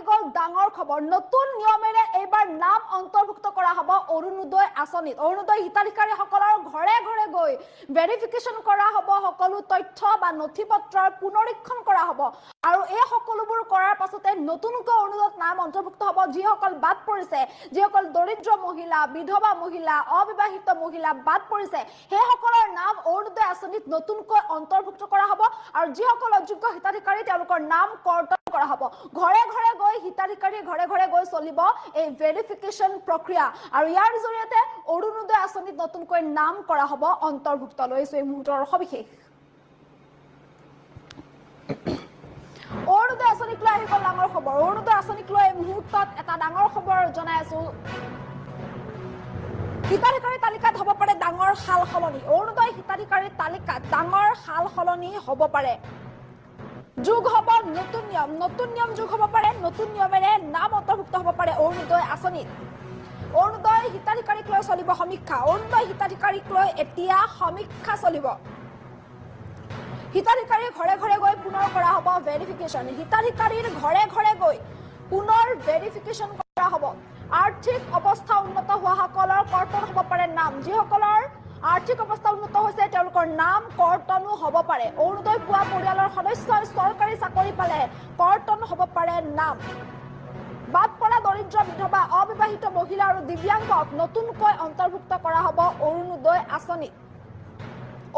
গ'ল ডাঙৰ খবৰ। নতুন নিয়মেৰে এইবাৰ নাম অন্তৰ্ভুক্ত কৰা হ'ব অৰুণোদয় আঁচনিত। অৰুণোদয় হিতাধিকাৰীসকলৰ ঘৰে ঘৰে গৈ ভেৰিফিকেশ্যন কৰা হ'ব, সকলো তথ্য বা নথি পত্ৰৰ পুনৰীক্ষণ কৰা হ'ব আৰু এই সকলোবোৰ কৰাৰ পাছতে নতুনকৈ অৰুণোদয়ত নাম অন্তৰ্ভুক্ত হ'ব। যিসকল বাদ পৰিছে, যিসকল দৰিদ্ৰ মহিলা, বিধৱা মহিলা, অবিবাহিত মহিলা বাদ পৰিছে, সেইসকলৰ নাম অৰুণোদয় আঁচনিত নতুনকৈ অন্তৰ্ভুক্ত কৰা হ'ব আৰু যিসকল অযোগ্য হিতাধিকাৰী তেওঁলোকৰ নাম কৰ্তন কৰা হ'ব। ঘৰে ঘৰে গৈ হিতাধিকাৰী ঘৰে ঘৰে গৈ চলিব এই ভেৰিফিকেশ্যন প্ৰক্ৰিয়া আৰু ইয়াৰ জৰিয়তে অৰুণোদয় আঁচনিত নতুনকৈ নাম কৰা হ'ব অন্তৰ্ভুক্ত। লৈছো এই মুহূৰ্তৰ সবিশেষ। অৰুণোদয় আঁচনিক লৈ আহি গ'ল ডাঙৰ খবৰ। অৰুণোদয় আঁচনিক লৈ এই মুহূৰ্তত এটা ডাঙৰ খবৰ জনাই আছো। হিতাধিকাৰী তালিকাত হ'ব পাৰে ডাঙৰ সাল সলনি। অৰুণোদয় হিতাধিকাৰীৰ তালিকাত ডাঙৰ সাল সলনি হ'ব পাৰে। যোগ হ'ব নতুন নিয়ম, নতুন নিয়ম যোগ হ'ব পাৰে। নতুন নিয়মেৰে নাম অন্তৰ্ভুক্ত হ'ব পাৰে অৰুণোদয় আঁচনিত। অৰুণোদয় হিতাধিকাৰীক লৈ চলিব সমীক্ষা। অৰুণোদয় হিতাধিকাৰীক লৈ এতিয়া সমীক্ষা চলিব। হিতাধিকাৰীৰ ঘৰে ঘৰে গৈ পুনৰ কৰা হ'ব ভেৰিফিকেশ্যন। হিতাধিকাৰীৰ ঘৰে ঘৰে গৈ পুনৰ ভেৰিফিকেশ্যন কৰা হ'ব। আৰ্থিক অৱস্থা উন্নত হোৱাসকলৰ কৰ্তন হ'ব পাৰে নাম। যিসকলৰ আৰ্থিক অৱস্থা উন্নত হৈছে তেওঁলোকৰ নাম কৰ্তনো হ'ব পাৰে। অৰুণোদয় পোৱা পৰিয়ালৰ সদস্যই চৰকাৰী চাকৰি পালে কৰ্তন হ'ব পাৰে নাম। বাদ পৰা দৰিদ্ৰ, বিধৱা, অবিবাহিত মহিলা আৰু দিব্যাংগক নতুনকৈ অন্তৰ্ভুক্ত কৰা হ'ব অৰুণোদয় আঁচনিত।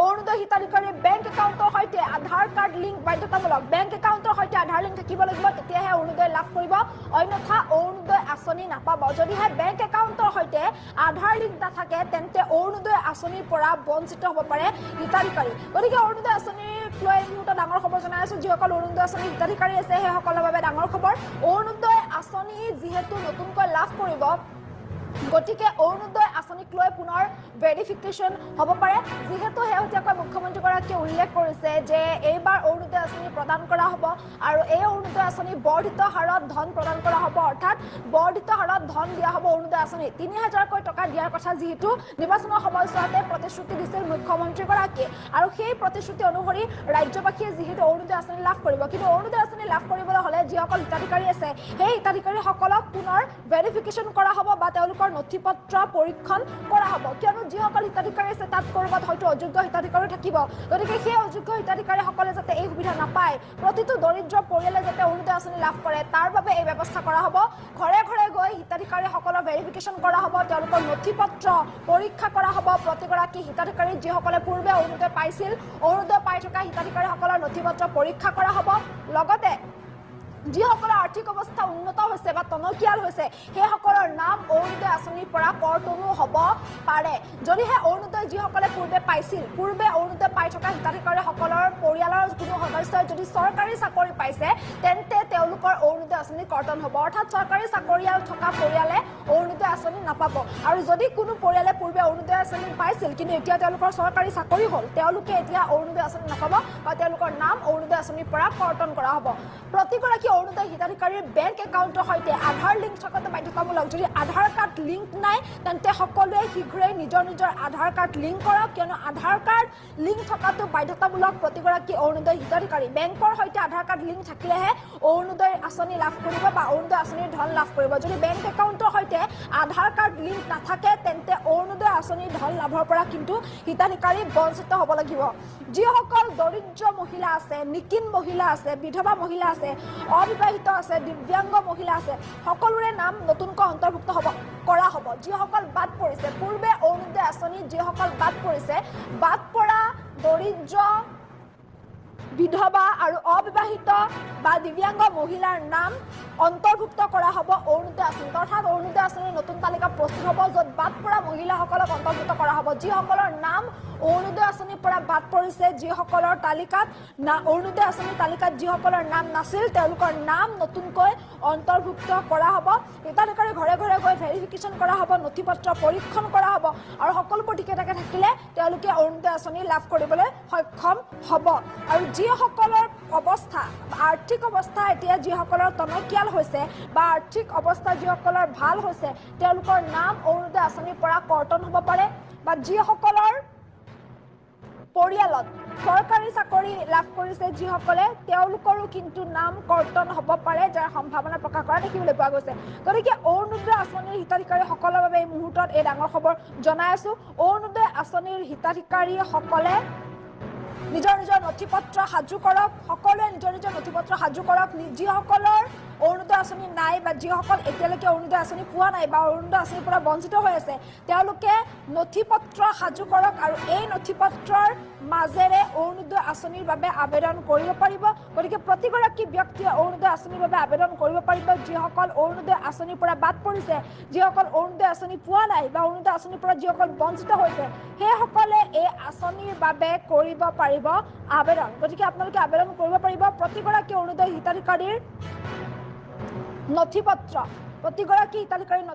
অৰুণোদয় হিতাধিকাৰীৰ বেংক একাউণ্টৰ সৈতে আধাৰ কাৰ্ড লিংক বাধ্যতামূলক। বেংক একাউণ্টৰ সৈতে আধাৰ লিংক থাকিব লাগিব, তেতিয়াহে অৰুণোদয় লাভ কৰিব, অন্যথা অৰুণোদয় আঁচনি নাপাব। যদিহে বেংক একাউণ্টৰ সৈতে আধাৰ লিংক নাথাকে তেন্তে অৰুণোদয় আঁচনিৰ পৰা বঞ্চিত হ'ব পাৰে হিতাধিকাৰী। গতিকে অৰুণোদয় আঁচনিক লৈ এই মুহূৰ্তত ডাঙৰ খবৰ জনাই আছো। যিসকল অৰুণোদয় আঁচনিৰ হিতাধিকাৰী আছে সেইসকলৰ বাবে ডাঙৰ খবৰ। অৰুণোদয় আঁচনি যিহেতু নতুনকৈ লাভ কৰিব, গতিকে অৰুণোদয় আঁচনিক লৈ পুনৰ ভেৰিফিকেশ্যন হ'ব পাৰে। যিহেতু শেহতীয়াকৈ মুখ্যমন্ত্ৰীগৰাকীয়ে উল্লেখ কৰিছে যে এইবাৰ অৰুণোদয় আঁচনি প্ৰদান কৰা হ'ব আৰু এই অৰুণোদয় আঁচনি বৰ্ধিত হাৰত ধন প্ৰদান কৰা হ'ব, অৰ্থাৎ বৰ্ধিত হাৰত ধন দিয়া হ'ব অৰুণোদয় আঁচনি। 3000কৈ টকা দিয়াৰ কথা যিহেতু নিৰ্বাচনৰ সময়ছোৱাতে প্ৰতিশ্ৰুতি দিছিল মুখ্যমন্ত্ৰীগৰাকীয়ে আৰু সেই প্ৰতিশ্ৰুতি অনুসৰি ৰাজ্যবাসীয়ে যিহেতু অৰুণোদয় আঁচনি লাভ কৰিব, কিন্তু অৰুণোদয় আঁচনি লাভ কৰিবলৈ হ'লে যিসকল হিতাধিকাৰী আছে সেই হিতাধিকাৰীসকলক পুনৰ ভেৰিফিকেশ্যন কৰা হ'ব বা তেওঁলোকৰ নথি পত্ৰ পৰীক্ষণ কৰা হ'ব। কিয়নো যিসকল হিতাধিকাৰী আছে তাত ক'ৰবাত হয়তো অযোগ্য হিতাধিকাৰীও থাকিব, গতিকে সেই অযোগ্য হিতাধিকাৰীসকলে যাতে এই সুবিধা নাপায়, প্ৰতিটো দৰিদ্ৰ পৰিয়ালে যাতে অৰুণোদয় আঁচনি লাভ কৰে তাৰ বাবে এই ব্যৱস্থা কৰা হ'ব। ঘৰে ঘৰে গৈ হিতাধিকাৰীসকলৰ ভেৰিফিকেশ্যন কৰা হ'ব, তেওঁলোকৰ নথি পত্ৰ পৰীক্ষা কৰা হ'ব। প্ৰতিগৰাকী হিতাধিকাৰী যিসকলে পূৰ্বে অৰুণোদয় পাইছিল, অৰুণোদয় পাই থকা হিতাধিকাৰীসকলৰ নথি পত্ৰ পৰীক্ষা কৰা হ'ব। লগতে যিসকলৰ আৰ্থিক অৱস্থা উন্নত হৈছে বা টনকিয়াল হৈছে সেইসকলৰ নাম অৰুণোদয় আঁচনিৰ পৰা কৰ্তনো হ'ব পাৰে। যদিহে অৰুণোদয় যিসকলে পূৰ্বে পাইছিল, পূৰ্বে অৰুণোদয় পাই থকা হিতাধিকাৰীসকলৰ পৰিয়ালৰ কোনো সদস্যই যদি চৰকাৰী চাকৰি পাইছে তেন্তে তেওঁলোকৰ অৰুণোদয় আঁচনি কৰ্তন হ'ব, অৰ্থাৎ চৰকাৰী চাকৰিয়াল থকা পৰিয়ালে অৰুণোদয় আঁচনি নাপাব। আৰু যদি কোনো পৰিয়ালে পূৰ্বে অৰুণোদয় আঁচনি পাইছিল কিন্তু এতিয়া তেওঁলোকৰ চৰকাৰী চাকৰি হ'ল, তেওঁলোকে এতিয়া অৰুণোদয় আঁচনি নাপাব বা তেওঁলোকৰ নাম অৰুণোদয় আঁচনিৰ পৰা কৰ্তন কৰা হ'ব। প্ৰতিগৰাকী অৰুণোদয় হিতাধিকাৰীৰ বেংক একাউণ্টৰ সৈতে আধাৰ লিংক থকাটো বাধ্যতামূলক। যদি আধাৰ কাৰ্ড লিংক নাই তেন্তে সকলোৱে শীঘ্ৰেই নিজৰ নিজৰ আধাৰ কাৰ্ড লিংক কৰক, কিয়নো আধাৰ কাৰ্ড লিংক থকাটো বাধ্যতামূলক। প্ৰতিগৰাকী অৰুণোদয় হিতাধিকাৰী বেংকৰ সৈতে আধাৰ কাৰ্ড লিংক থাকিলেহে অৰুণোদয় আঁচনি লাভ কৰিব বা অৰুণোদয় আঁচনিৰ ধন লাভ কৰিব। যদি বেংক একাউণ্টৰ সৈতে আধাৰ কাৰ্ড লিংক নাথাকে তেন্তে অৰুণোদয় আঁচনিৰ ধন লাভৰ পৰা কিন্তু হিতাধিকাৰী বঞ্চিত হ'ব লাগিব। যিসকল দৰিদ্ৰ মহিলা আছে, নিকিন মহিলা আছে, বিধৱা মহিলা আছে, অবিবাহিত আছে, দিব্যাংগ মহিলা আছে, সকলোৰে নাম নতুনকৈ অন্তৰ্ভুক্ত হ'ব কৰা হ'ব। যিসকল বাদ পৰিছে পূৰ্বে অৰুণোদয় আঁচনি, যিসকল বাদ পৰিছে, বাদ পৰা দৰিদ্ৰ, বিধৱা আৰু অবিবাহিত বা দিব্যাংগ মহিলাৰ নাম অন্তৰ্ভুক্ত কৰা হ'ব অৰুণোদয় আঁচনিত। অৰ্থাৎ অৰুণোদয় আঁচনিৰ নতুন তালিকা প্ৰস্তুত হ'ব য'ত বাদ পৰা মহিলাসকলক অন্তৰ্ভুক্ত কৰা হ'ব। যিসকলৰ নাম অৰুণোদয় আঁচনিৰ পৰা বাদ পৰিছে, যিসকলৰ তালিকাত না অৰুণোদয় আঁচনিৰ তালিকাত যিসকলৰ নাম নাছিল তেওঁলোকৰ নাম নতুনকৈ অন্তৰ্ভুক্ত কৰা হ'ব। হিতাধিকাৰী ঘৰে ঘৰে গৈ ভেৰিফিকেশ্যন কৰা হ'ব, নথি পত্ৰ পৰীক্ষণ কৰা হ'ব আৰু সকলোবোৰ ঠিকে ঠাকে থাকিলে তেওঁলোকে অৰুণোদয় আঁচনি লাভ কৰিবলৈ সক্ষম হ'ব। আৰু যিসকলৰ অৱস্থা, আৰ্থিক অৱস্থা এতিয়া যিসকলৰ টনকিয়াল হৈছে বা আৰ্থিক অৱস্থা যিসকলৰ ভাল হৈছে তেওঁলোকৰ নাম অৰুণোদয় আঁচনিৰ পৰা কৰ্তন হ'ব পাৰে বা যিসকলৰ পৰিয়ালত চৰকাৰী চাকৰি লাভ কৰিছে যিসকলে, তেওঁলোকৰো কিন্তু নাম কৰ্তন হ'ব পাৰে, যাৰ সম্ভাৱনা প্ৰকাশ কৰা দেখিবলৈ পোৱা গৈছে। গতিকে অৰুণোদয় আঁচনিৰ হিতাধিকাৰীসকলৰ বাবে এই মুহূৰ্তত এই ডাঙৰ খবৰ জনাই আছো। অৰুণোদয় আঁচনিৰ হিতাধিকাৰীসকলে নিজৰ নিজৰ নথি পত্ৰ সাজু কৰক। সকলোৱে নিজৰ নিজৰ নথি পত্ৰ সাজু কৰক। যিসকলৰ অৰুণোদয় আঁচনি নাই বা যিসকল এতিয়ালৈকে অৰুণোদয় আঁচনি পোৱা নাই বা অৰুণোদয় আঁচনিৰ পৰা বঞ্চিত হৈ আছে, তেওঁলোকে নথি পত্ৰ সাজু কৰক আৰু এই নথি পত্ৰৰ মাজেৰে অৰুণোদয় আঁচনিৰ বাবে আবেদন কৰিব পাৰিব। গতিকে প্ৰতিগৰাকী ব্যক্তিয়ে অৰুণোদয় আঁচনিৰ বাবে আবেদন কৰিব পাৰিব। যিসকল অৰুণোদয় আঁচনিৰ পৰা বাদ পৰিছে, যিসকল অৰুণোদয় আঁচনি পোৱা নাই বা অৰুণোদয় আঁচনিৰ পৰা যিসকল বঞ্চিত হৈছে, সেইসকলে এই আঁচনিৰ বাবে কৰিব পাৰিব আবেদন। গতিকে আপোনালোকে আবেদন কৰিব পাৰিব। প্ৰতিগৰাকী অৰুণোদয় হিতাধিকাৰীৰ নথি পত্ৰ, প্ৰতিগৰাকী হিতাধিকাৰীৰ